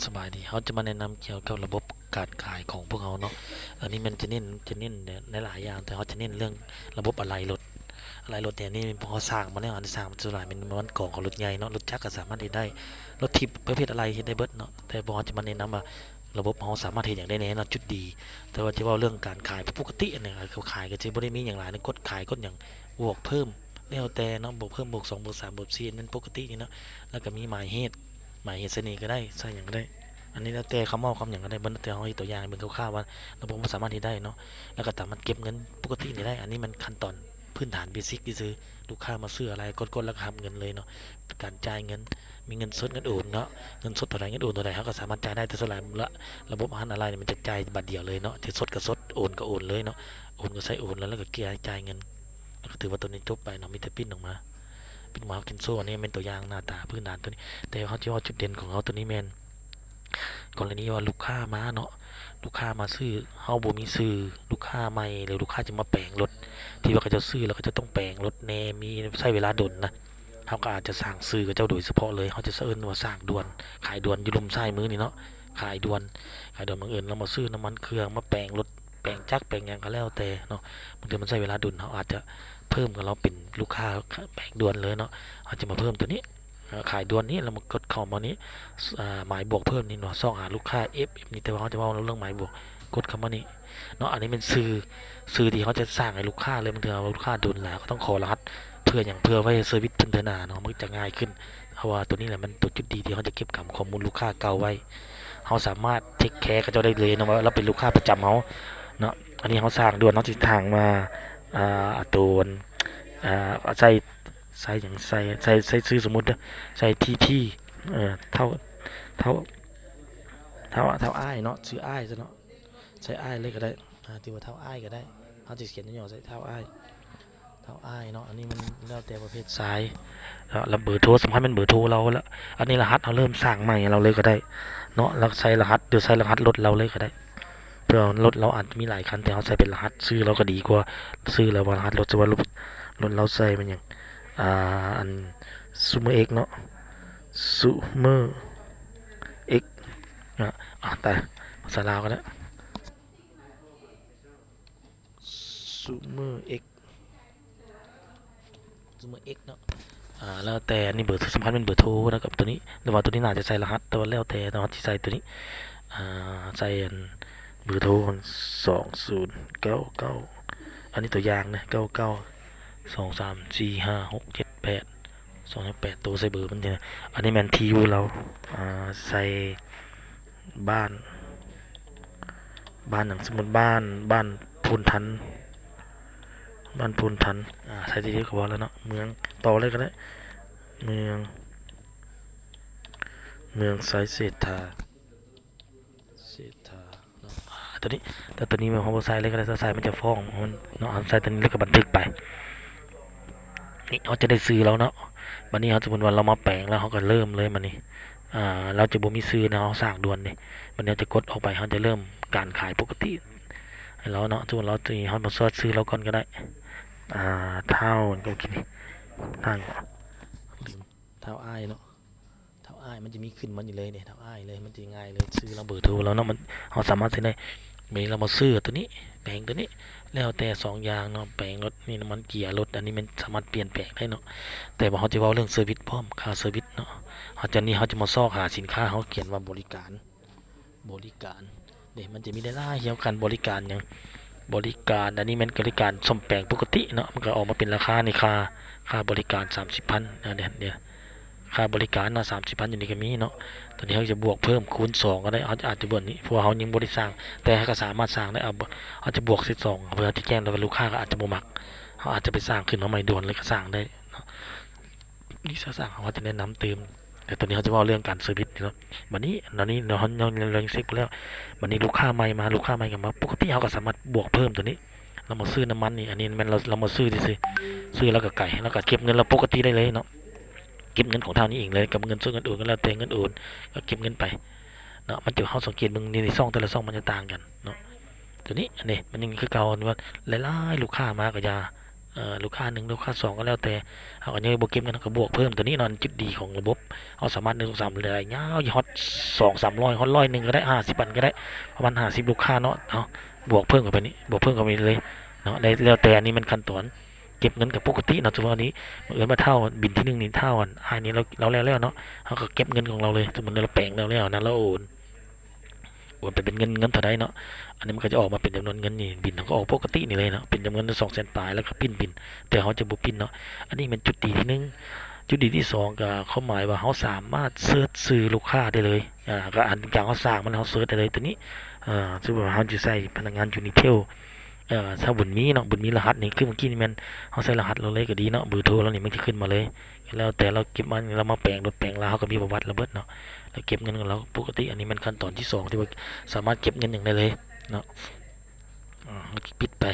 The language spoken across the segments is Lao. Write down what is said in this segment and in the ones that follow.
ສະບາຍດີ, ເຮົາຈະມາແນະນຳກ່ຽວກັບລະບົບການຂາຍຂອງພວກເຮົາເນາະ. ອັນນີ້ແມ່ນຈະເນັ້ນ ຈະເນັ້ນໃນຫຼາຍໆຢ່າງ, ແຕ່ເຮົາຈະເນັ້ນເລື່ອງລະບົບອາໄລລົດ. ອາໄລລົດແນວນີ້ ເຮົາສ້າງມາແລ້ວ, ອັນສ້າງສ່ວນຫຼາຍແມ່ນນ້ຳມັນກອງຂອງລົດໃຫຍ່ເນາະ, ລົດຈັກກໍສາມາດເຮັດໄດ້, ລົດຖີບປະເພດອາໄລເຮັດໄດ້ເບິດເນາະ. ແຕ່ພວກເຮົາຈະມາແນະນຳວ່າລະບົບເຮົາສາມາດເຮັດຫຍັງໄດ້ແດ່ເນາະ, ຈຸດດີ. ແຕ່ວ່າຈະເວົ້າເລື່ອງການຂາຍປົກກະຕິ, ອັນນີ້ຂາຍກໍຈະບໍ່ໄດ້ມີຫຍັງຫຼາຍ, ກົດຂາຍ ກົດຫຍັງ ບວກເພີ່ມ ແລ້ວແຕ່ເນາະ, ບວກເພີ່ມ ບວກສອງ ບວກສາມ ບວກສີ່ ອັນນັ້ນປົກກະຕິນີ້ເນາະ. ແລ້ວກໍມີໝາຍເຫດ ໝາຍເຫດໃສ່ນີ້ກໍໄດ້ ໃສ່ຫຍັງກໍໄດ້, ອັນນີ້ແລ້ວແຕ່ຄຳເວົ້າຄຳຫຍັງກໍໄດ້ເບິດ, ແຕ່ເຮົາເຮັດຕົວຢ່າງໃຫ້ເບິ່ງຄ່າວໆວ່າລະບົບມັນສາມາດເຮັດໄດ້ເນາະ. ແລ້ວກໍສາມາດເກັບເງິນປົກກະຕິນີ້ໄດ້, ອັນນີ້ມັນຂັ້ນຕອນພື້ນຖານເບສິກຊື່ໆ. ລູກຄ້າມາຊື້ອາໄລ ກົດໆ ແລ້ວກໍຮັບເງິນເລີຍເນາະ. ການຈ່າຍເງິນ ມີເງິນສົດ ເງິນໂອນເນາະ, ເງິນສົດເທົ່າໃດ ເງິນໂອນເທົ່າໃດ ເຮົາກໍສາມາດຈ່າຍໄດ້. ແຕ່ສ່ວນຫຼາຍລະ ລະບົບຮ້ານອາໄລນີ້ ມັນຈະຈ່າຍບາດດຽວເລີຍເນາະ, ຈະສົດກໍສົດ ໂອນກໍໂອນເລີຍເນາະ, ໂອນກໍໃຊ້ໂອນ ແລ້ວ ແລ້ວກໍຈ່າຍເງິນ. ແລ້ວກໍຖືວ່າຕົວນີ້ຈົບໄປເນາະ, ມີແຕ່ປຣິ້ນອອກມາ ປຣິ້ນອອກມາ ເຮົາເກັບໂຊ ອັນນີ້ແມ່ນຕົວຢ່າງໜ້າຕາພື້ນຖານຕົວນີ້. ແຕ່ເຮົາຈະເວົ້າຈຸດເດັ່ນຂອງເຮົາຕົວນີ້ແມ່ນ ກໍລະນີວ່າລູກຄ້າມາເນາະ, ລູກຄ້າມາຊື້ ເຮົາບໍ່ມີຊື່, ລູກຄ້າໃໝ່ ຫຼືລູກຄ້າຈະມາແປງລົດ ທີ່ວ່າເຂົາເຈົ້າຊື້ແລ້ວເຂົາເຈົ້າຕ້ອງແປງລົດແດ່ ມີໃຊ້ເວລາດົນນະ, ເຮົາກໍອາດຈະສ້າງຊື່ເຂົາເຈົ້າໂດຍສະເພາະເລີຍ. ເຮົາຈະເອີ້ນວ່າສ້າງດ່ວນ ຂາຍດ່ວນ ຢູ່ລຸ່ມຊ້າຍມືນີ້ເນາະ, ຂາຍດ່ວນ ຂາຍດ່ວນ. ບັງເອີນລາວມາຊື້ນ້ຳມັນເຄື່ອງ ມາແປງລົດ ແປງຈັກ ແປງຫຍັງກໍແລ້ວແຕ່ເນາະ, ບາງເທື່ອມັນໃຊ້ເວລາດົນ ເຮົາອາດຈະເພີ່ມກັບລາວເປັນລູກຄ້າແປງດ່ວນເລີຍເນາະ. ເຮົາຈະມາເພີ່ມຕົວນີ້ ຂາຍດ່ວນນີ້ ແລ້ວມາກົດເຂົ້າມານີ້ ອາ ໝາຍບວກເພີ່ມນີ້ເນາະ, ຊອກຫາລູກຄ້າ ເອັຟ ເອັຟ ນີ້, ແຕ່ວ່າເຮົາຈະເວົ້າເລື່ອງໝາຍບວກ ກົດເຂົ້າມານີ້ເນາະ. ອັນນີ້ແມ່ນຊື່ ຊື່ທີ່ເຮົາຈະສ້າງໃຫ້ລູກຄ້າເລີຍ. ບາງເທື່ອລູກຄ້າດົນຫຼາຍ ເຂົາຕ້ອງຂໍລະຫັດ ເພື່ອຫຍັງ? ເພື່ອໄວ້ໃຫ້ເຊີວິດເພິ່ນເທື່ອໜ້າເນາະ, ມັນຈະງ່າຍຂຶ້ນ. ເພາະວ່າຕົວນີ້ແຫຼະ ມັນຕົວຈຸດດີທີ່ເຮົາຈະເກັບກຳຂໍ້ມູນລູກຄ້າເກົ່າໄວ້, ເຮົາສາມາດເທກແຄເຂົາເຈົ້າໄດ້ເລີຍເນາະ ວ່າລາວເປັນລູກຄ້າປະຈຳເຮົາເນາະ. ອັນນີ້ເຮົາສ້າງດ່ວນ ເຮົາຊິສ້າງມາ ອາ ໂຕ ອາ ໃສ່ ໃສ່ຫຍັງ ໃສ່ ໃສ່ ໃສ່ຊື່ສົມມຸດເດີ ໃສ່ ທີ ທີ ເອີ ເຖົ້າ ເຖົ້າ ເຖົ້າ ເຖົ້າອ້າຍເນາະ, ຊື່ອ້າຍຊະເນາະ, ໃສ່ອ້າຍເລີຍກໍໄດ້ ອາ ຖືວ່າເຖົ້າອ້າຍກໍໄດ້. ເຮົາຈະຂຽນຫຍໍ້ໆໃສ່ເຖົ້າອ້າຍ ເຖົ້າອ້າຍເນາະ. ອັນນີ້ມັນແລ້ວແຕ່ປະເພດຊາຍ ແລ້ວເບີໂທ ສຳຄັນແມ່ນເບີໂທລາວລະ. ອັນນີ້ລະຫັດ ເຮົາເລີ່ມສ້າງໃໝ່ໃຫ້ລາວເລີຍກໍໄດ້ເນາະ, ແລ້ວໃສ່ລະຫັດ ຫຼືໃສ່ລະຫັດລົດລາວເລີຍກໍໄດ້. ເພື່ອລົດລາວອາດຈະມີຫຼາຍຄັນ ແຕ່ເຮົາໃສ່ເປັນລະຫັດຊື່ລາວກໍດີກວ່າ, ຊື່ລາວວ່າລະຫັດລົດ. ສົມມຸດວ່າລົດ ລົດລາວໃສ່ແມ່ນຫຍັງ ອາ ອັນ Summer X ເນາະ, Summer X ອາ ອາ ຕາຍ ພາສາລາວກໍໄດ້ Summer X Summer X ເນາະ. ອາ ແລ້ວແຕ່ ອັນນີ້ເບີໂທ ສຳຄັນແມ່ນເບີໂທນະ ກັບຕົວນີ້ ແຕ່ວ່າຕົວນີ້ໜ້າຈະໃສ່ລະຫັດ ແຕ່ວ່າແລ້ວແຕ່ເນາະ ຊິໃສ່ຕົວນີ້ ອາ ໃສ່ອັນເບີໂທ ສອງສູນເກົ້າເກົ້າ ອັນນີ້ຕົວຢ່າງນະ ເກົ້າເກົ້າ ສອງສາມສີ່ຫ້າຫົກເຈັດແປດ ສອງແປດໂຕ ໃສ່ເບີມັນ. ອັນນີ້ແມ່ນທີ່ຢູ່ລາວ ອາ ໃສ່ບ້ານ ບ້ານຫຍັງ ສົມມຸດບ້ານ ບ້ານໂພນທັນ ບ້ານໂພນທັນ ອາ ໃສ່ທີ່ເດີກໍພໍແລ້ວເນາະ. ເມືອງ ຕໍ່ເລີຍກໍໄດ້ ເມືອງ ເມືອງໄຊເສດຖາ ເສດຖາເນາະ. ອາ ຕົວນີ້ ແຕ່ຕົວນີ້ແມ່ນເຮົາບໍ່ໃສ່ເລີຍກໍໄດ້, ຖ້າໃສ່ມັນຈະຟ້ອງເນາະ. ເຮົາໃສ່ຕົວນີ້ແລ້ວກໍບັນທຶກໄປ. ນີ້ເຮົາຈະໄດ້ຊື່ລາວເນາະ. ບັດນີ້ເຮົາ ສົມມຸດວ່າລາວມາແປງແລ້ວ ເຮົາກໍເລີ່ມເລີຍບັດນີ້. ອາ ລາວຈະບໍ່ມີຊື່ນະ, ເຮົາສ້າງດ່ວນເດ້. ບັດນີ້ເຮົາຈະກົດອອກໄປ ເຮົາຈະເລີ່ມການຂາຍປົກກະຕິໃຫ້ລາວເນາະ. ສົມມຸດລາວ ເຮົາມາຊອດຊື່ລາວກ່ອນກໍໄດ້. ອາ ທ້າວ ໂອເຄ ທ້າວ ທ້າວອ້າຍເນາະ. ທ້າວອ້າຍມັນຈະມີຂຶ້ນມານີ້ເລີຍເດ້, ທ້າວອ້າຍເລີຍ ມັນຈະງ່າຍເລີຍ ຊື່ລາວ ເບີໂທລາວເນາະ. ມັນ ເຮົາສາມາດໃສ່ໄດ້. ບາດນີ້ລາວມາຊື້ຕົວນີ້ ແປງຕົວນີ້ ແລ້ວແຕ່ສອງຢ່າງເນາະ, ແປງລົດນີ້ ນ້ຳມັນເກຍລົດ ອັນນີ້ແມ່ນສາມາດປ່ຽນແປງໄດ້ເນາະ. ແຕ່ວ່າເຮົາຈະເວົ້າເລື່ອງເຊີວິດພ້ອມ ຄ່າເຊີວິດເນາະ. ເຮົາຈະ ນີ້ເຮົາຈະມາຊອກຫາສິນຄ້າ ເຮົາຂຽນວ່າບໍລິການ ບໍລິການເດ້ ມັນຈະມີຫຼາຍໆ ກ່ຽວກັບການບໍລິການຫຍັງ ບໍລິການ ອັນນີ້ແມ່ນບໍລິການສ້ອມແປງປົກກະຕິເນາະ. ມັນກໍອອກມາເປັນລາຄານີ້ ຄ່າ ຄ່າບໍລິການສາມສິບພັນ ອາ ເດ ເດ ຄ່າບໍລິການເນາະ ສາມສິບພັນ ຢູ່ນີ້ກໍມີເນາະ. ຕົວນີ້ເຮົາຈະບວກເພີ່ມຄູນສອງກໍໄດ້ ເຮົາອາດຈະບວກນີ້ ເພາະວ່າເຮົາຍັງບໍ່ໄດ້ສ້າງ ແຕ່ເຮົາກໍສາມາດສ້າງໄດ້. ເອົາ ເຮົາຈະບວກໃສ່ສອງ ເພື່ອເຮົາຈະແຈ້ງ ແລ້ວກໍລູກຄ້າກໍອາດຈະບໍ່ມັກ ເຮົາອາດຈະໄປສ້າງຂຶ້ນມາໃໝ່ດ່ວນເລີຍກໍສ້າງໄດ້ເນາະ. ນີ້ ຊ່າງເຮົາຈະແນະນຳຕື່ມ ແຕ່ຕອນນີ້ເຮົາຈະເວົ້າເລື່ອງການເຊີວິດເນາະ. ບັດນີ້ ຕອນນີ້ເຮົາ ເຮົາ ເຮົາເຊັກໄປແລ້ວ. ບັດນີ້ລູກຄ້າໃໝ່ມາ ລູກຄ້າໃໝ່ກໍມາ ປົກກະຕິເຮົາກໍສາມາດບວກເພີ່ມຕົວນີ້ ລາວມາຊື້ນ້ຳມັນນີ້ ອັນນີ້ແມ່ນລາວ ລາວມາຊື້ຊື່ໆ ຊື້ແລ້ວກໍໄກ ລາວກໍເກັບເງິນລາວປົກກະຕິໄດ້ເລີຍເນາະ. ເກັບເງິນຂອງທ່ານນີ້ເອງເລີຍ ກັບເງິນສົດ ເງິນໂອນ ກໍແລ້ວແຕ່ເງິນໂອນ ກໍເກັບເງິນໄປເນາະ. ມັນຈະ ເຮົາສັງເກດເບິ່ງນີ້ ຊ່ອງແຕ່ລະຊ່ອງມັນຈະຕ່າງກັນເນາະ. ຕົວນີ້ ອັນນີ້ມັນຍັງຄືເກົ່າ ວ່າຫຼາຍໆ ລູກຄ້າມາກໍຢ່າ ເອີ ລູກຄ້າໜຶ່ງ ລູກຄ້າສອງ ກໍແລ້ວແຕ່ ເຮົາກໍຍັງບໍ່ເກັບເງິນ ເຮົາກໍບວກເພີ່ມ ຕົວນີ້ເນາະ ຈຸດດີຂອງລະບົບ ເຮົາສາມາດ ໜຶ່ງ ສອງ ສາມ ໄດ້ຍາວຮອດ ສອງ ສາມຮ້ອຍ ຮອດຮ້ອຍໜຶ່ງກໍໄດ້ ຫ້າສິບອັນກໍໄດ້ ປະມານຫ້າສິບລູກຄ້າເນາະ ເຮົາບວກເພີ່ມເຂົ້າໄປນີ້ ບວກເພີ່ມເຂົ້າໄປນີ້ເລີຍເນາະ ໄດ້ ແລ້ວແຕ່ ອັນນີ້ແມ່ນຂັ້ນຕອນເກັບເງິນກໍປົກກະຕິເນາະ ສົມມຸດວ່ານີ້ ບັງເອີນວ່າທ້າວ ບິນທີໜຶ່ງນີ້ ທ້າວ ອັນ ອ້າຍນີ້ລາວ ລາວແລ້ວແລ້ວເນາະ ເຮົາກໍເກັບເງິນຂອງລາວເລີຍ ສົມມຸດລາວແປງແລ້ວແລ້ວນະ ລາວໂອນ ໂອນໄປເປັນເງິນ ເງິນເທົ່າໃດເນາະ ອັນນີ້ມັນກໍຈະອອກມາເປັນຈຳນວນເງິນນີ້ ບິນເຮົາກໍອອກປົກກະຕິນີ້ເລີຍເນາະ ເປັນຈຳນວນສອງແສນປາຍ ແລ້ວກໍປິ່ນບິນ ແຕ່ເຮົາຈະບໍ່ປິ່ນເນາະ ອັນນີ້ແມ່ນຈຸດດີທີໜຶ່ງ ຈຸດດີທີສອງ ກໍຄວາມໝາຍວ່າເຮົາສາມາດເສີດຊື່ລູກຄ້າໄດ້ເລີຍ ອາ ກໍອັນການເຮົາສ້າງມັນ ເຮົາເສີດໄດ້ເລີຍ ຕົວນີ້ ອາ ສົມມຸດວ່າເຮົາຈະໃສ່ພະນັກງານຢູນິເທວ ເອີ ຖ້າບຸນມີເນາະ ບຸນມີລະຫັດນີ້ ຄືເມື່ອກີ້ນີ້ແມ່ນເຮົາໃສ່ລະຫັດລາວເລີຍກໍດີເນາະ ເບີໂທລາວນີ້ມັນຈະຂຶ້ນມາເລີຍ ແລ້ວແຕ່ລາວເກັບມາ ລາວມາແປງລົດແປງລາ ເຮົາກໍມີປະຫວັດລາວເບິດເນາະ ແລ້ວເກັບເງິນຂອງລາວປົກກະຕິ ອັນນີ້ແມ່ນຂັ້ນຕອນທີສອງ ທີ່ວ່າສາມາດເກັບເງິນຫຍັງໄດ້ເລີຍເນາະ ອາ ເຮົາຈະປິດໄປ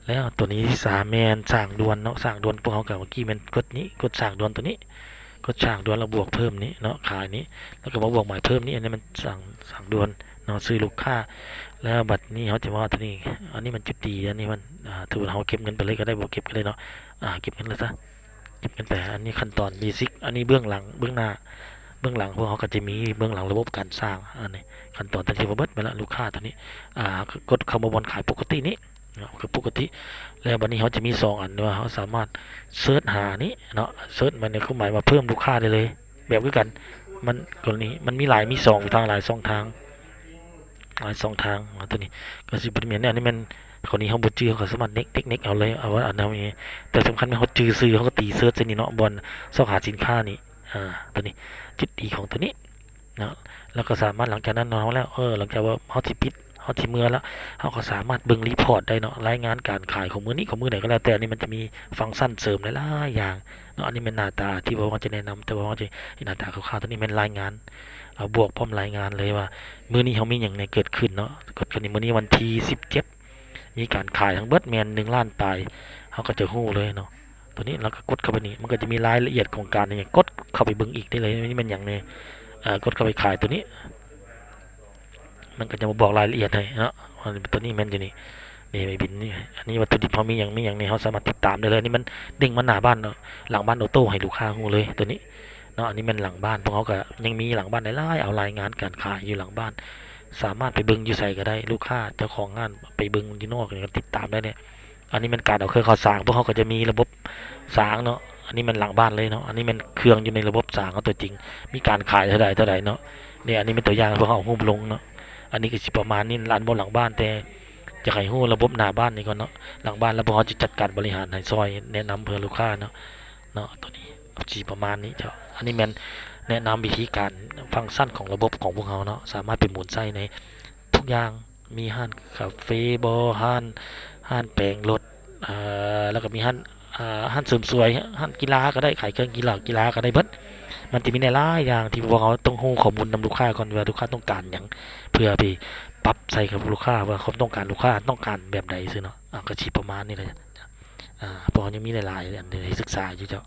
ແລ້ວຕົວນີ້ທີສາມ ແມ່ນສ້າງດ່ວນເນາະ ສ້າງດ່ວນ ພວກເຮົາກໍເມື່ອກີ້ແມ່ນກົດນີ້ ກົດສ້າງດ່ວນຕົວນີ້ ກົດສ້າງດ່ວນ ແລ້ວບວກເພີ່ມນີ້ເນາະ ຂາຍນີ້ ແລ້ວກໍມາບວກໝາຍເພີ່ມນີ້ ອັນນີ້ມັນສ້າງ ສ້າງດ່ວນເນາະ ຊື່ລູກຄ້າ ແລ້ວບັດນີ້ເຮົາຈະມາຕົວນີ້ ອັນນີ້ມັນຈຸດດີ ອັນນີ້ມັນ ອາ ຖືວ່າເຮົາເກັບເງິນໄປເລີຍກໍໄດ້ ບໍ່ເກັບກໍໄດ້ເນາະ ອາ ເກັບເງິນເລີຍຊະ ເກັບເງິນໄປ ອັນນີ້ຂັ້ນຕອນເບສິກ ອັນນີ້ເບື້ອງຫຼັງ ເບື້ອງໜ້າ ເບື້ອງຫຼັງ ພວກເຮົາກໍຈະມີເບື້ອງຫຼັງລະບົບການສ້າງ ອັນນີ້ຂັ້ນຕອນທີ່ວ່າເບິດໄປລະ ລູກຄ້າຕົວນີ້ ອາ ກົດເຂົ້າມາບ່ອນຂາຍປົກກະຕິນີ້ເນາະ ຄືປົກກະຕິ ແລ້ວບັດນີ້ເຮົາຈະມີສອງອັນ ທີ່ວ່າເຮົາສາມາດເສີດຫານີ້ເນາະ ເສີດມານີ້ ຄວາມໝາຍວ່າເພີ່ມລູກຄ້າໄດ້ເລີຍ ແບບຄືກັນ ມັນ ກໍລະນີ ມັນມີຫຼາຍ ມີສອງທາງ ຫຼາຍຊ່ອງທາງ ຫຼາຍຊ່ອງທາງເນາະ ຕົວນີ້ກໍຊິບໍ່ໄດ້ແມ່ນ ອັນນີ້ແມ່ນ ກໍລະນີເຮົາບໍ່ຈື່ ເຮົາກໍສາມາດເນັກ ເນັກ ເນັກເອົາເລີຍ ເອົາ ເອົາອັນນັ້ນ ແຕ່ສຳຄັນແມ່ນເຮົາຈື່ຊື່ ເຮົາກໍຕີເສີດໃສ່ນີ້ເນາະ ບ່ອນຊອກຫາສິນຄ້ານີ້ ອາ ຕົວນີ້ ຈຸດດີຂອງຕົວນີ້ເນາະ ແລ້ວກໍສາມາດ ຫຼັງຈາກນັ້ນເນາະ ເຮົາແລ້ວ ເອີ ຫຼັງຈາກວ່າເຮົາຊິປິດ ເຮົາຊິເມືອແລ້ວ ເຮົາກໍສາມາດເບິ່ງຣີພອດໄດ້ເນາະ ລາຍງານການຂາຍຂອງມື້ນີ້ ຂອງມື້ໃດກໍແລ້ວແຕ່ ອັນນີ້ມັນຈະມີຟັງຊັນເສີມຫຼາຍໆຢ່າງເນາະ ອັນນີ້ແມ່ນໜ້າຕາທີ່ວ່າເຮົາຈະແນະນຳ ແຕ່ວ່າເຮົາຈະເຫັນໜ້າຕາຄ່າວໆ ຕົວນີ້ແມ່ນລາຍງານ ເອົາບວກພ້ອມລາຍງານເລີຍວ່າ ມື້ນີ້ເຮົາມີຫຍັງແດ່ເກີດຂຶ້ນເນາະ ກໍຄືມື້ນີ້ວັນທີສິບເຈັດ ມີການຂາຍທັງເບິດແມ່ນໜຶ່ງລ້ານປາຍ ເຮົາກໍຈະຮູ້ເລີຍເນາະ ຕົວນີ້ເຮົາກໍກົດເຂົ້າໄປນີ້ ມັນກໍຈະມີລາຍລະອຽດຂອງການຫຍັງ ກົດເຂົ້າໄປເບິ່ງອີກໄດ້ເລີຍ ນີ້ແມ່ນຫຍັງແດ່ ເອີ ກົດເຂົ້າໄປຂາຍຕົວນີ້ ມັນກໍຈະມາບອກລາຍລະອຽດໃຫ້ເນາະ ອັນຕົວນີ້ແມ່ນຢູ່ນີ້ ນີ້ ບິນນີ້ ອັນນີ້ວັດຖຸດິບເຮົາມີຫຍັງ ມີຫຍັງນີ້ ເຮົາສາມາດຕິດຕາມໄດ້ເລີຍ ອັນນີ້ມັນເດ້ງມາໜ້າບ້ານເນາະ ຫຼັງບ້ານໂອໂຕ້ໃຫ້ລູກຄ້າຮູ້ເລີຍ ຕົວນີ້ເນາະ ອັນນີ້ແມ່ນຫຼັງບ້ານ ພວກເຮົາກໍຍັງມີຫຼັງບ້ານຫຼາຍໆ ເອົາລາຍງານການຂາຍຢູ່ຫຼັງບ້ານ ສາມາດໄປເບິ່ງຢູ່ໃສກໍໄດ້ ລູກຄ້າ ເຈົ້າຂອງຮ້ານໄປເບິ່ງຢູ່ນອກ ກໍຕິດຕາມໄດ້ເນຍ ອັນນີ້ແມ່ນການເອົາເຄື່ອງເຂົ້າສາງ ພວກເຮົາກໍຈະມີລະບົບສາງເນາະ ອັນນີ້ແມ່ນຫຼັງບ້ານເລີຍເນາະ ອັນນີ້ແມ່ນເຄື່ອງຢູ່ໃນລະບົບສາງເຮົາຕົວຈິງ ມີການຂາຍເທົ່າໃດເທົ່າໃດເນາະ ນີ້ ອັນນີ້ແມ່ນຕົວຢ່າງ ພວກເຮົາເອົາຮູບລົງເນາະ ອັນນີ້ກໍຊິປະມານນີ້ ລານບ່ອນຫຼັງບ້ານ ແຕ່ຢາກໃຫ້ຮູ້ລະບົບໜ້າບ້ານນີ້ກ່ອນເນາະ ຫຼັງບ້ານແລ້ວພວກເຮົາຈະຈັດການບໍລິຫານໃຫ້ຊ່ອຍແນະນຳເພື່ອລູກຄ້າເນາະ ເນາະ ຕົວນີ້ຊິປະມານນີ້ເຈົ້າ ອັນນີ້ແມ່ນແນະນຳວິທີການຟັງຊັນຂອງລະບົບຂອງພວກເຮົາເນາະ ສາມາດໄປໝູນໃຊ້ໃນທຸກຢ່າງ ມີຮ້ານກາເຟບໍ ຮ້ານ ຮ້ານແປງລົດ ເອີ ແລ້ວກໍມີຮ້ານ ເອີ ຮ້ານເສີມສວຍ ຮ້ານກິລາກໍໄດ້ ຂາຍເຄື່ອງກິລາ ກິລາກໍໄດ້ເບິດ ມັນຈະມີຫຼາຍໆຢ່າງທີ່ພວກເຮົາຕ້ອງຮູ້ຂໍ້ມູນນຳລູກຄ້າກ່ອນວ່າລູກຄ້າຕ້ອງການຫຍັງ ເພື່ອໄປປັບໃສ່ກັບລູກຄ້າວ່າຄວາມຕ້ອງການລູກຄ້າຕ້ອງການແບບໃດຊີ້ເນາະ ອາ ກໍຊິປະມານນີ້ແຫຼະ ອາ ເພາະເຮົາຍັງມີຫຼາຍໆອັນໃຫ້ສຶກສາຢູ່ເຈົ້າ.